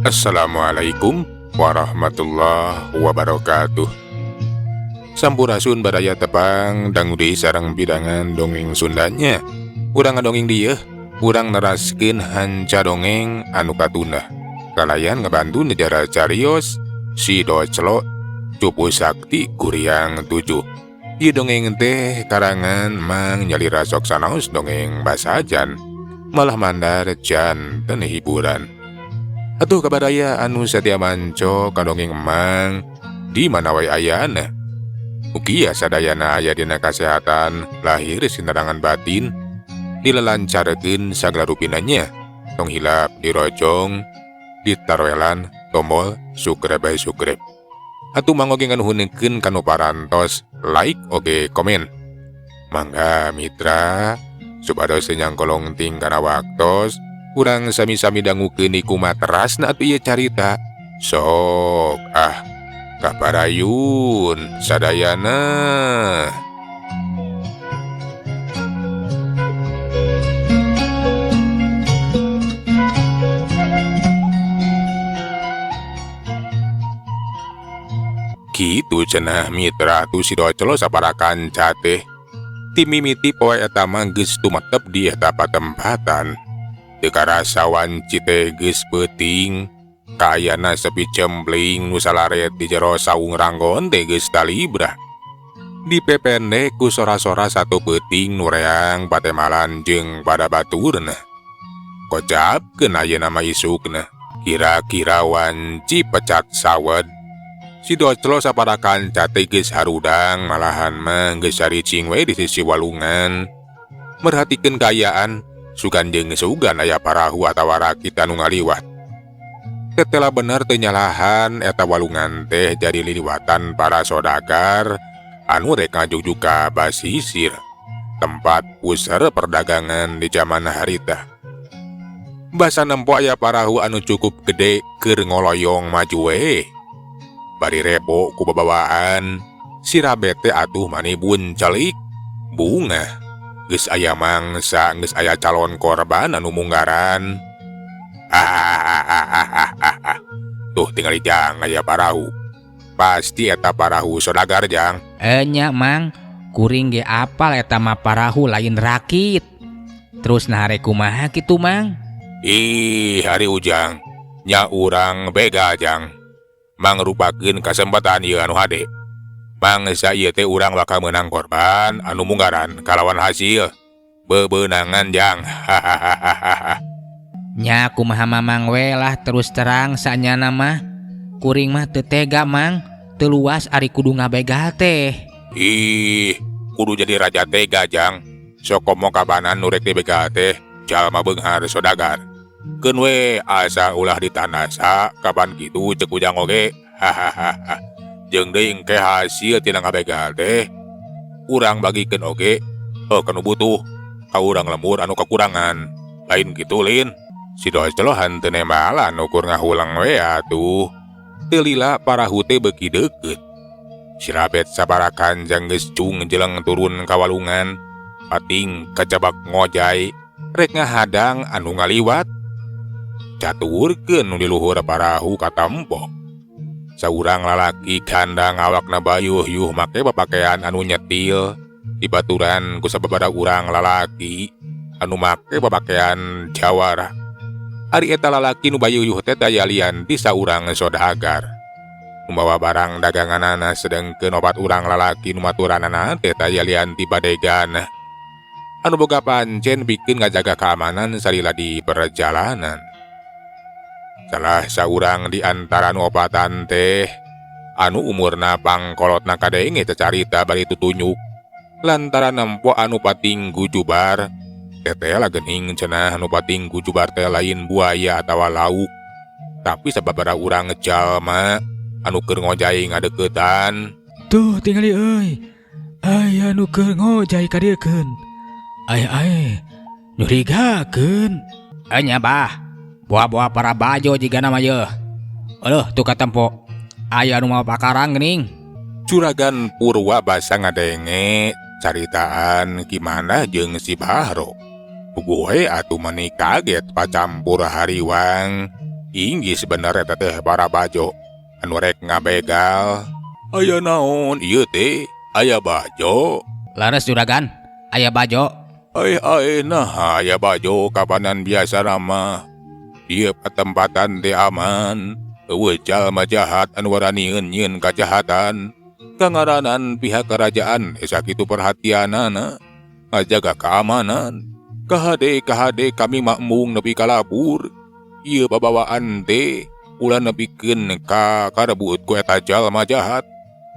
Assalamualaikum warahmatullahi wabarakatuh. Sampurasun baraya tepang dangu deui sareng pidangan dongeng Sundanya. Urang ngadongeng dieu, urang neraskeun hanca dongeng anu katunda. Kalayan ngabantu nejara carios si Doclo Cupu Sakti Kuryang 7. Ieu dongeng teh karangan Mang Nyalira sok sanaos dongeng basajan malah mandar janten hiburan. Atuh kabaraya anu satia manco kadongeng emang di mana wae ayana. Mugia sadayana aya dina kasehatan lahir sinarangan batin dilelancarkeun sagala rupinanya. Tong hilap dirojong ditaroelan tombol subscribe subscribe. Atuh mangga oge nganuhunkeun kanu parantos like oge komen. Mangga mitra supados teu nyangkolong ting kana waktos urang sami-sami dangukeun kumaterasna atuh ieu carita. Sok ah kaparayun sadayana. Kitu cenah mitra tuh si Doclo sapara kanca teh. Ti mimiti poe eta mah geus tumetep di eta patempatan. Teu karasa wanci teh geus peuting, kaayana sepi cempling nu salaret di jero saung ranggon teh geus talibra. Dipepende ku sora-sora satu peuting nu reang patemalan jeung pada baturna. Kocapkeun ayeuna mah isukna, kira-kira wanci pecat sawed. Si Doclo sapara kanca teh geus harudang malahan mah geus caricing we di sisi walungan. Merhatikeun kaayaan sugan jeung sugan aya parahu atawa rakit anu ngaliwat. Tetela bener teu nyalahan eta walungan teh jadi liliwatan para sodagar anu rek ngajugjug ka basisir, tempat pusar perdagangan di zaman harita. Basa nempo aya parahu anu cukup gede keur ngoloyong maju we. Bari rebo ku babawaan, si Rabet teh atuh mani buncelik bunga. Geus aya mangsa, geus aya calon korban anu munggaran. Tuh tingali jang aya parahu. Pasti eta parahu sodagar jang. Nya mang, kuring ge apal eta mah parahu lain rakit. Terus nah rek kumaha kitu mang? Ih, ari ujang, nya urang bega jang. Mangrupakeun kasempatan ieu anu hade. Mangsa ieu teh urang bakal meunang korban anu munggaran kalawan hasil bebenangan jang. Hahaha. Nya kumaha mamang we lah terus terang sanyana mah. Kuring mah teu tega mang, teu luas ari kudu ngabegal teh. Ih, kudu jadi raja tega jang. Sok komo kabanan nu rek dibegal teh jalma beunghar sodagar. Keun we asa ulah ditandasa kapan kitu ceuk ujang oge. Hahaha. Jeung deui engke hasil tina ngabegal teh urang bagikeun oge heuh kanu butuh ka urang lembur anu kakurangan. Lain kitu lin. Si Doclo henteu nembalan ukur ngahulang we atuh. Teu lila parahu teh beuki deukeut. Si Rabet sabara kanjang geus cung jeleng turun ka walungan. Pating kajabak ngojay rek ngahadang anu ngaliwat. Caturkeun nu di luhur parahu katempo. Saurang lalaki gandang awakna bayuh-yuh make papakaian anu nyetil dibaturan ku sababaraha urang lalaki anu make papakaian jawara. Ari eta lalaki nu bayuh-yuh teh daya lian ti saurang sodagar. Membawa barang daganganana sedengkeun opat urang lalaki nu maturanana teh daya lian ti badegan. Anu boga pancen pikeun ngajaga keamanan salila di perjalanan. Salah saurang di antara nu opatan teh anu umurna pangkolotna kadenge cacarita bari tutunyuk lantaran nempo anu pating gujubar teteh gening cenah anu pating gujubar teh lain buaya atawa lauk tapi sababaraha urang jalma anu keur ngojay ngadeuketan. Tuh tingali euy, aya nu keur ngojay kadeukeun. Aya ae nyurigakeun. Nya bah. Boa-boa para bajo jiga nama ye. Aduh, tuh katempo. Aya nu mawa pakarang geuning. Juragan Purwa basa ngadenge caritaan gimana jeung si Bahro. Puguh we atuh mani kaget pacampur hariwang. Inggih bener eta teh para bajo anu rek ngabegal. Aya naon ieu teh? Aya bajo. Leres juragan, aya bajo. Ai ai nah aya bajo kapanan biasa nama. Ieu patempatan teh aman. Euweuh jalma jahat anu waranieun nyieun kajahatan. Kangaranan pihak kerajaan sakitu perhatianana ngajaga keamanan. Kahade kahade kami makmung nepi ka lapur. Ieu babawaan teh ulah nepikeun ka karebut ku eta jalma jahat.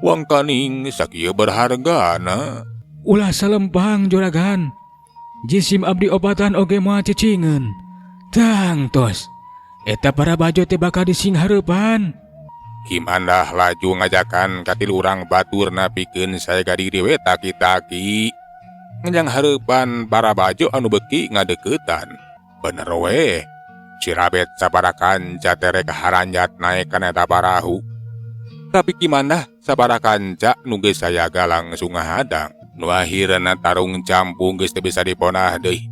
Wangkaning sakieu berhargana. Ulah salempang juragan. Jisim abdi obatan oge moal cicingeun. Tangtos. Eta para bajo teh bakal disinghareupan. Ki Mandah laju ngajakan ka tilu urang baturna pikeun sayaga diri we taki-taki. Nganjang hareupan para bajo anu beuki ngadeuketan. Bener we. Si Rabet sabara kanca teh rek haranjat naek kana eta parahu. Tapi Ki Mandah sabara kanca nu geus sayaga langsung ngahadang. Nu akhirna tarung campung geus teu bisa diponah deui.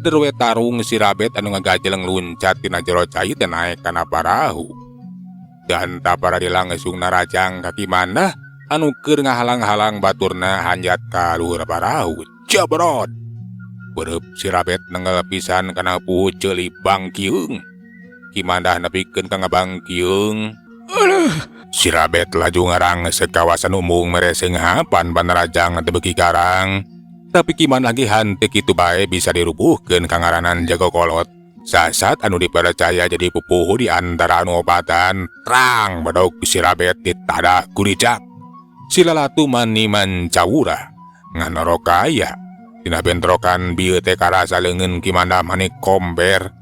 Der we tarung si Rabet anu ngagajeleng luncat tina jero cai teh naek kana parahu. Dan paradi langsung narajang ka Ki Mandah anu keur ngahalang-halang baturna hanjat ka luhur parahu. Jabrot. Beureub si Rabet nengel pisan kana puhu ceuli bangkiung. Ki Mandah nepikeun ka ngabangkiung. Aduh. Si Rabet laju ngarang kawasan umum mere seunghapan panarajang teu beuki karang. Tapi Ki Mandah lagi henteu kitu bae bisa dirubuhkeun kangaranan jago kolot. Sasat anu dipercaya jadi pupuhu di antara anu obatan, terang bedog si Rabet ditadah kurijak. Si lalatu mani mancawura, ngan kaya. Dina bentrokan bieu teh karasa leungeun Ki Mandah manik komber.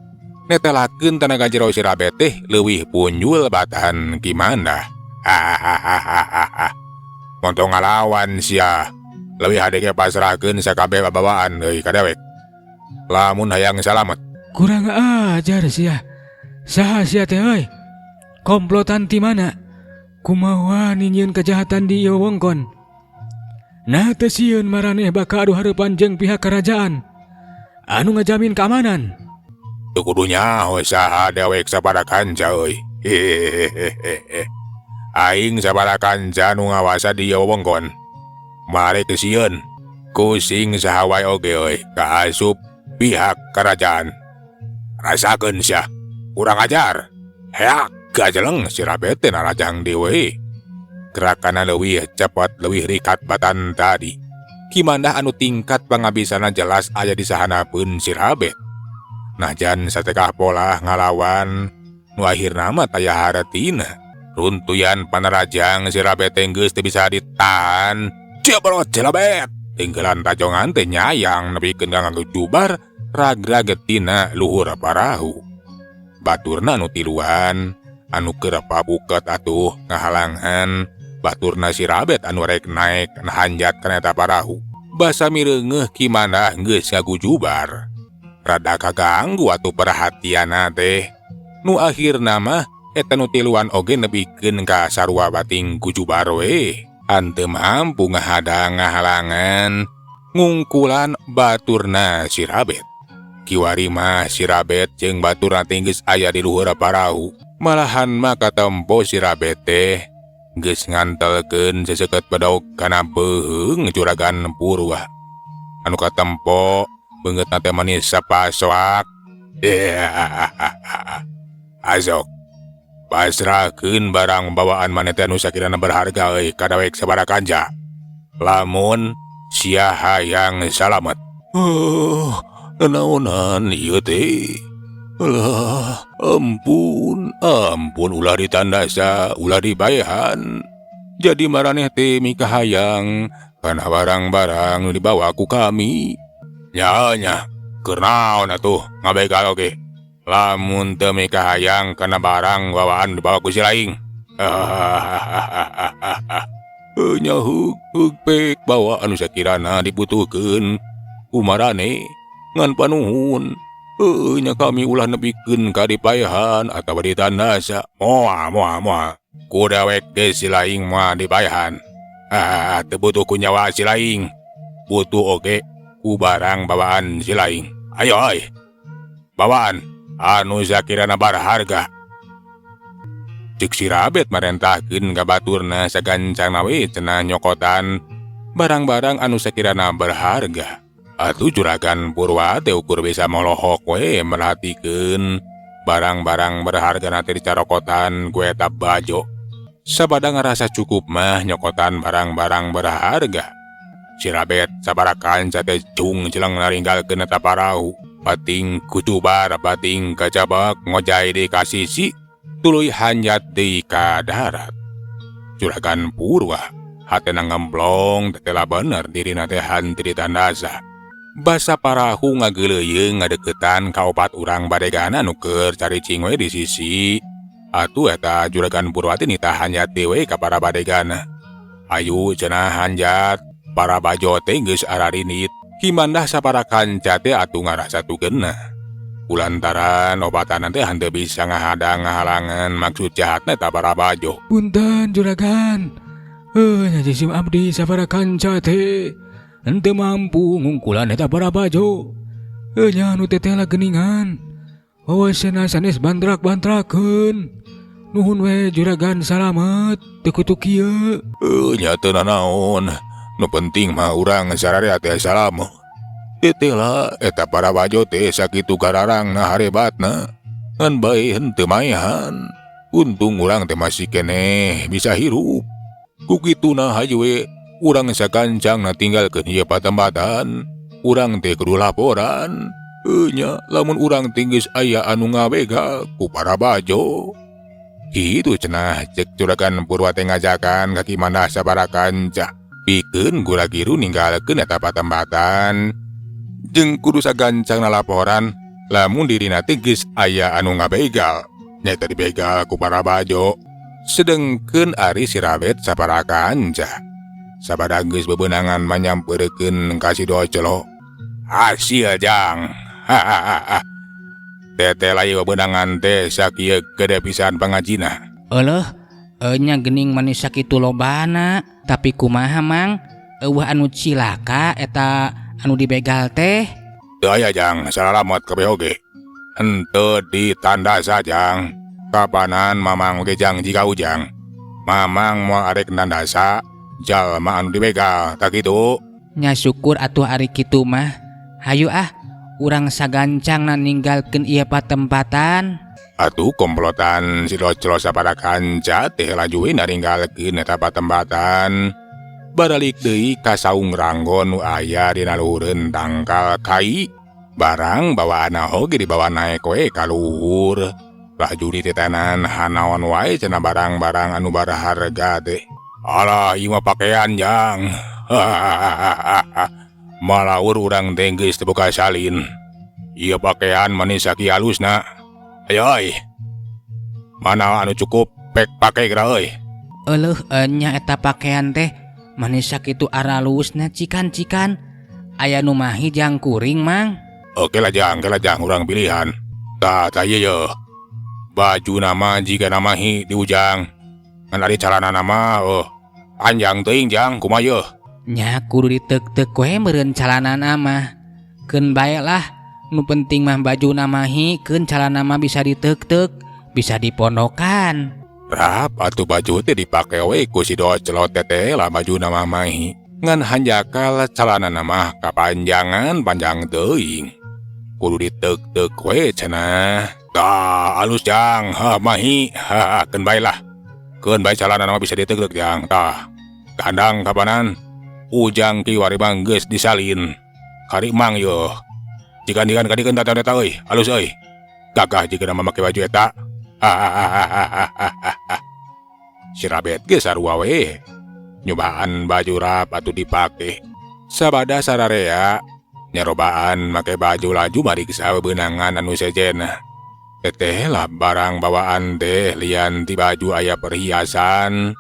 Netelakeun tenaga jero si Rabet teh leuwih punjul batahan Ki Mandah. Hahaha. Montong ngalawan sia. Leuwih hade ge pasrahkeun sakabeh babawaan euy ka dewek. Lamun hayang salamet. Kurang ajar sia. Saha sia teh euy? Komplotan ti mana? Kumaha nyieun kejahatan di ieu wewengkon? Nah teu sieun maraneh bakal adu hareupan jeung pihak kerajaan anu ngajamin keamanan. Teu kudu nyaho saha dewek sabara kanca euy. Hehehehe. Aing sabara kanca nu ngawasa di ieu wewengkon. Mare teu sieun. Kusing saha wae oge euy kaasup pihak kerajaan. Rasakeun sia. Kurang ajar. Heak gajeleng si Rabet teh narajang deui. Gerakanna leuwih cepet leuwih rikat batan tadi. Ki Mandah anu tingkat pangabisana jelas aya di sahanapeun si Rabet. Najan satekah polah ngalawan nu akhirna mah taya hartina. Runtuyan panarajang si Rabet teh geus teu bisa ditahan. Jebrot si Rabet. Tinggalan tajongan teh nyayang nepikeun ka ngagujubar ragrag tina luhur parahu. Baturna nu tiluan anu keur pabuket atuh ngahalangan baturna si Rabet anu rek naek hanjat kana eta parahu. Basa mireungeuh Ki Mandah geus ngagujubar. Rada kaganggu atuh perhatianna teh. Nu akhirna mah eta nu tiluan oge nepikeun ka sarua bating gujubar we. Henteu mampu ngahadang ngahalangan ngungkulan baturna si Rabet. Kiwari mah si Rabet jeung baturna teh geus aya di luhur parahu. Malahan mah katempo si Rabet teh geus ngantelkeun seseukeut bedog kana beuheung juragan Purwa. Anu katempo beungeutna teh manis sapasoak. Azok. Pasrahkeun barang bawaan maneh teh anu sakirana berharga euy ka dawek sabara kanca. Lamun sia hayang salamet. Oh, naonan ieu teh? Alah, ampun, ampun ulah ditandasa, ulah dibaehan. Jadi maraneh teh mikahayang kana barang-barang nu dibawa ku kami. Nya nya, keur naon atuh ngabegal oge. Lamun teu mikahayang kana barang bawaan dibawa ku si laing. Nya heug heug pek bawa anu sakirana dibutuhkeun ku maraneh ngan panuhun. Heueuh nya kami ulah nepikeun ka dipaehan atawa ditandasa. Moal moal moal. Ku dawek ge si laing moal dipaehan. Ah, teu butuh ku nyawa si laing. Butuh oge ku barang bawaan si laing. Ayo euy. Bawaan anu sakirana berharga. Cek si Rabet marentahkeun ka baturna sagancangna we cenah nyokotan barang-barang anu sakirana berharga. Atuh Juragan Purwa teh ukur bisa molohok we merhatikeun barang-barang berharga teh dicarokotan ku eta bajo. Sabada ngarasa cukup mah nyokotan barang-barang berharga, si Rabet sabara kanca teh cung jeleng naringgalkeun eta parahu. Bating kucubar, bating kajabak ngojay di kasisi, tuluy hanjat deui ka darat. Juragan Purwa hatena ngemblong tetela bener dirina teh henteu ditandasa. Basa parahu ngageuleuyeung ngadeukeutan ka opat urang badegana nu keur caricing we di sisi. Atuh eta Juragan Purwa teh nitah hanjat deui we ka para badegana. Hayu cenah hanjat, para bajo teh geus ararinit. Ki Mandah sapara kanca teh atuh ngarasa teu geunah. Kulantaran opatana teh henteu bisa ngahadang ngahalangan maksud jahatna eta para bajo. Punten, Juragan. Nya jisim abdi sabara kanca teh henteu mampu ngungkulan eta para bajo. Nya nu teteh geningan. Wawasana sanes bantrak-bantrakeun. Nuhun we, Juragan, salamet teu kutu kieu. Nya teu nanaon. Nu penting mah urang sararea teh salamet. Teteh eta para bajo teh sakitu gararangna harebatna. Ngan bae henteu maehan. Untung urang teh masih keneh bisa hirup. Ku kituna hayu we urang sagancangna tinggalkeun ieu patempatan. Urang teh kudu laporan. Nya lamun urang teh geus aya anu ngabegal ku para bajo. Kitu cenah cek Juragan Purwa teh ngajakan ka Ki Mandah sabara kanca. Pikeun gura-giru ninggalkeun eta patempatan. Jeung kudu sagancangna laporan lamun dirina teh geus aya anu ngabegal. Nyaeta dibegal ku para bajo. Sedengkeun ari si Rabet sapara kanca, sabada geus bebenangan manyampeurkeun ka si Doclo. Hasil, Jang. Hahaha. Teteh ieu bebenangan teh sakieu gede pisan pangajina. Euleuh, nya gening manis sakitu lobana, tapi kumaha, Mang? Euweuh anu cilaka eta anu dibegal teh? Teu aya, Jang, salalamet kabeh oge. Henteu ditandasa, Jang. Kapanan Mamang oge, Jang, jiga Ujang. Mamang moal arek nandasa jalma anu dibegal, tah kitu. Nya syukur atuh ari kitu mah. Hayu ah, urang sagancangna ninggalkeun ieu patempatan. Atuh komplotan si Doclo sapara kanca teh laju we naringgalkeun eta patempatan. Baralik deui ka saung ranggon nu aya dina luhureun tangkal kai. Barang bawaanna oge dibawa naek we ka luhur. Laju dititenan hanaon wae cenah barang-barang anu berharga teh. Alah, ieu mah pakean, Jang. Malaur urang teh geus teu boga salin. Ieu pakaian manis sakieu halusna. Ayo euy. Mana anu cukup pek pake geura euy. Euleuh, nya eta pakaian teh manis sakitu aralusna, cikan-cikan. Aya nu mahi jang kuring, Mang. Oke lah, Jang, lah, Jang, urang pilihan. Tah, tah ieu ye. Bajuna mah jiga mahi di Ujang. Ngan ari calana mah oh panjang teuing, Jang, kumaha yeuh? Nya kudu ditek-tek we meureun calanana mah. Keun bae lah, nu penting mah bajuna mahi, keun calana mah bisa ditek-tek, bisa dipondokan. Rap atuh baju teh dipake we ku si Doclot teh lah bajuna mah mahi. Ngan hanjakal calana mah kapanjangan panjang teuing. Kudu ditek-tek we cenah. Tah, alus, Jang, ha mahi, ha keun bae lah. Keun bae calana mah bisa ditek-tek, Jang. Tah. Kandang kapanan Ujang kiwari mah geus disalin. Kari Mang yo. Cikan-cikan kadikeun tata eta euy, alus euy. Gagah jiga make baju eta. Hahaha. Si Rabet ge sarua we. Nyobaan baju rap atuh dipake. Sabada sararea nyarobaan make baju laju mariksa bebenangan anu sejenna. Teteh lah barang bawaan teh lian ti baju aya perhiasan.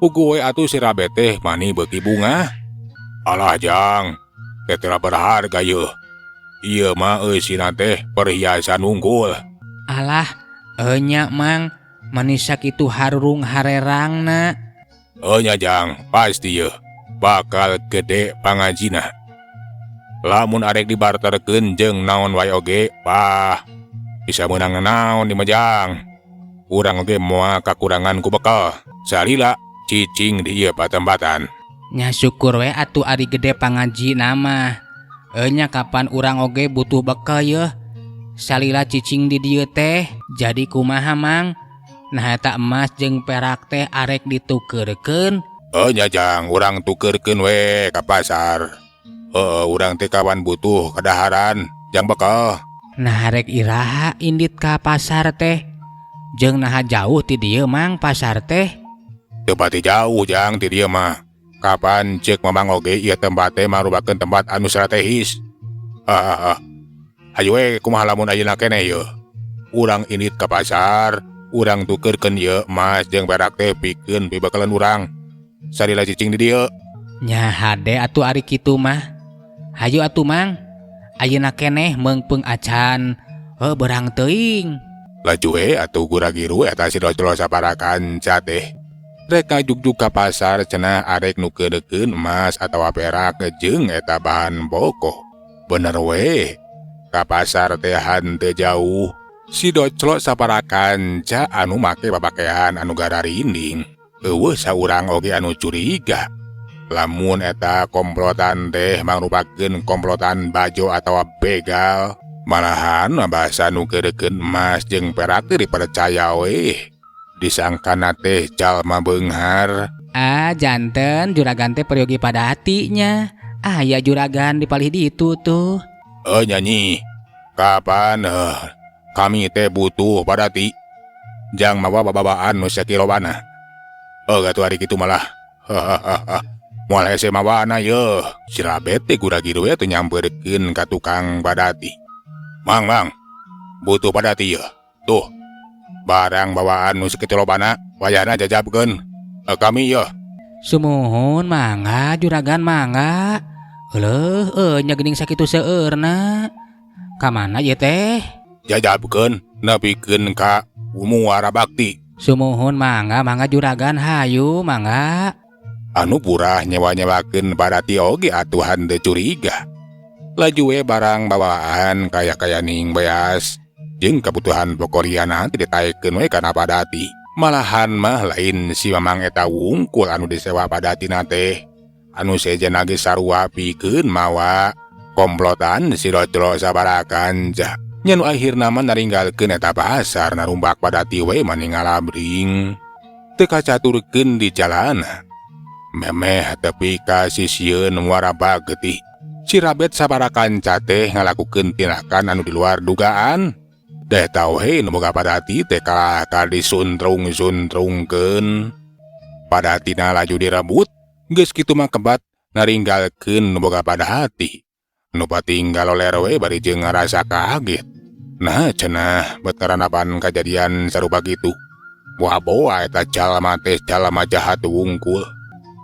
Puguh we atuh si Rabet teh mani beuki bungah. Alah, Jang, teteh berharga yeuh. Ieu mah eusina teh perhiasan unggul. Alah, enya Mang, manis sakitu harurung harerangna. Enya, Jang, pasti yeuh bakal gede pangajina. Lamun arek dibarterkeun jeung naon wae oge, pah bisa meunang naon di mah, Jang. Urang oge moal kakurangan ku bekal salila cicing di ieu patempatan. Nya syukur we atuh ari gede pangajina mah. Enya kapan urang oge butuh bekal yeuh. Salila cicing di dieu teh jadi kumaha, Mang? Nah, eta emas jeung perak teh arek ditukeurkeun? Oh nya, Jang, urang tukeurkeun we ka pasar. Heeh, urang teh kawan butuh kadaharan jang bekal. Nah, rek iraha indit ka pasar teh? Jeung naha jauh ti dieu, Mang, pasar teh? Teu pati jauh, Jang, ti dieu mah. Kapan cek Mamang oge ieu tempat teh marupakeun tempat anu strategis. Ah, ah, ah. Hayu we, kumaha lamun ayeuna keneh yeuh? Urang indit ka pasar, urang tukeurkeun ieu emas jeung perak teh pikeun pibekaleun urang salila cicing di dieu. Nya hade atuh ari kitu mah. Hayu atuh, Mang. Ayeuna keneh meungpeung acan heuh berang teuing. Laju we atuh gura-giru eta si Doclo saparakanca teh. Rek ngajugjug ka pasar cenah arek nukeurkeun emas atawa perak jeung eta bahan pokok. Bener we. Ka pasar teh henteu jauh. Si Doclo saparakanca anu make papakean anu gararinding. Euweuh saurang oge anu curiga. Lamun eta komplotan teh mangrupakeun komplotan bajo atawa begal, malahan basa nukeurkeun emas jeung perak teh dipercaya we. Disangkana teh jalma beunghar. Ah, janten juragan teh peryogi padati nya. Aya juragan di palih ditu tuh. Eh nyanyi, kapan kami teh butuh padati? Jang mawa babawaan nu sakilobana. Oh, gatuh ari kitu malah. Hahaha. Moal hese mawana yeuh. Si Rabet teh gura-giru we teu nyamperkeun ka tukang padati. Mang, Mang, butuh padati yeuh. Tuh, barang bawaan nu sakitu lobana wayahna jajabkeun. Kami yeuh. Sumuhun, mangga juragan, mangga. Euleuh, nya geuning sakitu seueurna. Ka mana ieu teh? Jajabkeun nepikeun ka Muara Bakti. Sumuhun, mangga, mangga juragan, hayu mangga. Anu purah nyewa-nyewakeun padati oge atuh henteu curiga. Laju we barang bawaan kaya-kayaning beas jeung kebutuhan pokok liana teh ditaekeun we kana padati. Malahan mah lain si Mamang eta wungkul anu disewa padatina teh. Anu sejenna ge sarua pikeun mawa komplotan si Doclo sabarakanca. Nya nu akhirna mah naringgalkeun eta pasar narumbak padati we mani ngalabring. Teu kacaturkeun di jalana. Memeh tepi ka sisieun Muara Bagti. Si Rabet sabarakanca teh ngalakukeun tindakan anu di luar dugaan. Deh tau he nu boga padati teh kalah ka disuntrung-suntrungkeun. Padatina laju direbut, geus kitu mah kebat naringgalkeun nu boga padati. Nu patinggal loler we bari jeung ngarasa kaget. Nah cenah bet ngarandapan kajadian sarupa kitu. Boa-boa eta jalma teh jalma jahat wungkul.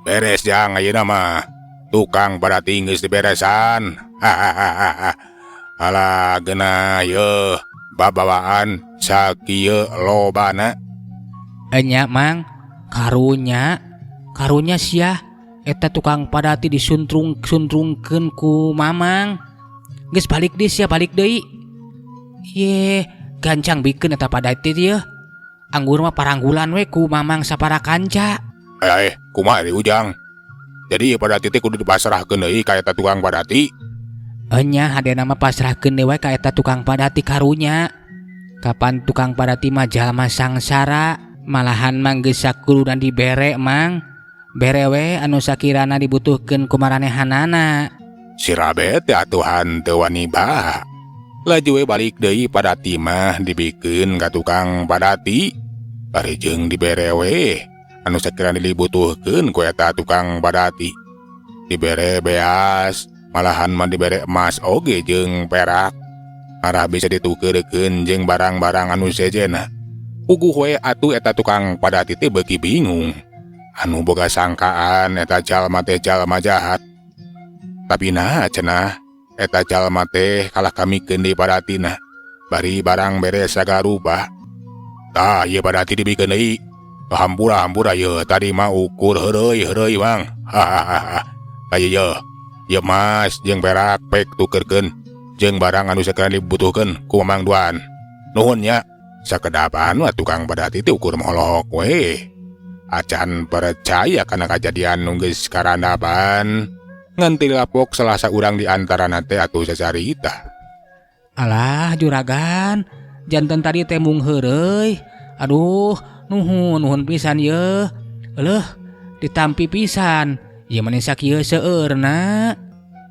Beres, Jang, ayeuna mah. Tukang padati geus diberesan. Hahaha. Alah geunah yeuh babawaan sakieu lobana. Enya, Mang, karunya karunya sia eta tukang padati disuntrung-suntrungkeun ku Mamang. Geus balik deui sia, balik deui. Ye, gancang bikeun eta padati yeuh. Anggur mah paranggulan we ku Mamang saparakanca. Eh, kumaha deui, Ujang? Jadi ieu padati teh kudu dipasrahkeun deui ka eta tukang padati. Enya, hadena mah pasrahkeun deui we ka eta tukang padati, karunya. Kapan tukang padati mah jalma sangsara, malahan mah geus sakuluna dibere, Mang. Bere we anu sakirana dibutuhkeun ku maranehanana. Si Rabet teh atuh henteu wani baha. Laju we balik deui padati mah dibikeun ka tukang padati. Bari jeung dibere we anu sakirana dibutuhkeun ku eta tukang padati. Dibere beas, malahan mah dibere emas oge jeung perak. Arah bisa ditukeurkeun jeung barang-barang anu sejenna. Puguh we atuh eta tukang padati teh beuki bingung. Anu boga sangkaan eta jalma teh jalma jahat. Tapi nah cenah eta jalma teh kalah kamikeun deui padatina. Bari barang beres sagala rupa. Tah, ieu padati dibikeun deui. Hampura, hampura ye, tadi mah ukur heureuy heureuy, Mang. Hahaha. Ayo ye. Ieu emas jeung perak pek tukeurkeun jeung barang anu sakirana dibutuhkeun ku Mamang duaan. Nuhun nya. Sakedapan mah tukang badati teh ukur molohok we. Acan percaya kana kajadian nu geus karandapan. Ngan tilapok salah saurang di antarana teh atuh sacarita. Alah juragan, janten tadi teh mung heureuy. Aduh, nuhun nuhun pisan ye. Euleuh, ditampi pisan. Ieu mah sakieu seueurna.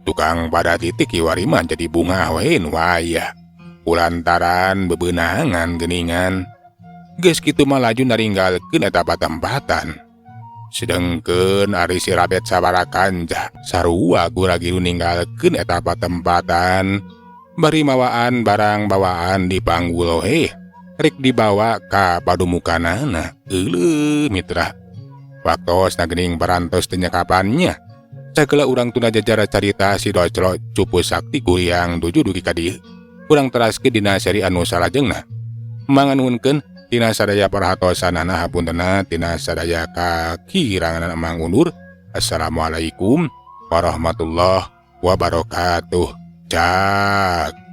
Tukang badati teh kiwari mah jadi bungah we nu aya. Kulantaran bebenangan geuningan. Geus kitu mah laju naringgalkeun eta patempatan. Sedengkeun ari si Rabet sabara kanca sarua gura-giru ninggalkeun eta patempatan. Bari mawaan barang bawaan di panggul we rek dibawa ka padumukanana. Euleuh mitra. Waktosna geuning parantos teu nyakapannya. Sagala urang tunda jajara carita si Doclo Cupu Sakti Kuryang 7 dugi ka dieu. Urang teraskeun dina seri anu salajengna. Manganuhunkeun tina sadaya perhatosanana, hapuntenna tina sadaya kakirangan, Emang undur. Assalamualaikum warahmatullahi wabarakatuh. Cak.